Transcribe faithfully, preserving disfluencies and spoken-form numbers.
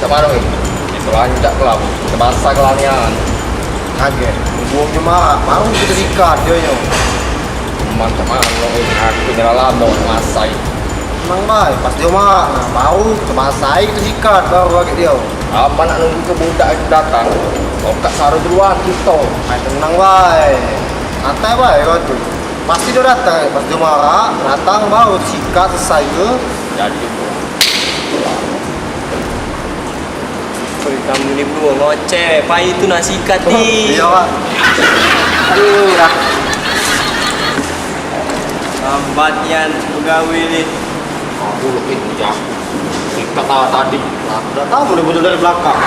Cak mano, eh? Kito rancak kelam, kito basah kelam nian. Kagek, buang cuma baru kito sikat dio nyo. Cuman cak mano, eh? Aku nyerah lamo masai. Tenang bae, pas dio marak, nah, baru kito masai, kito sikat, baru agek dio. Apo nak nunggu ke budak itu datang? Tokak saro duluan kito. Ai, tenang bae. Santai bae kau tu. Pasti dio datang, pas dio marak, datang baru sikat selesai ke. Jadi. Oi, kamu ni berdua ngoceh. Pai itu nak sikat ni. Iyo, Pak. Aduh, dah. Lambat nian begawe ni. Aku lebih bujang. Sikat lah tadi. Lah, dah tahu dia betul dari belakang.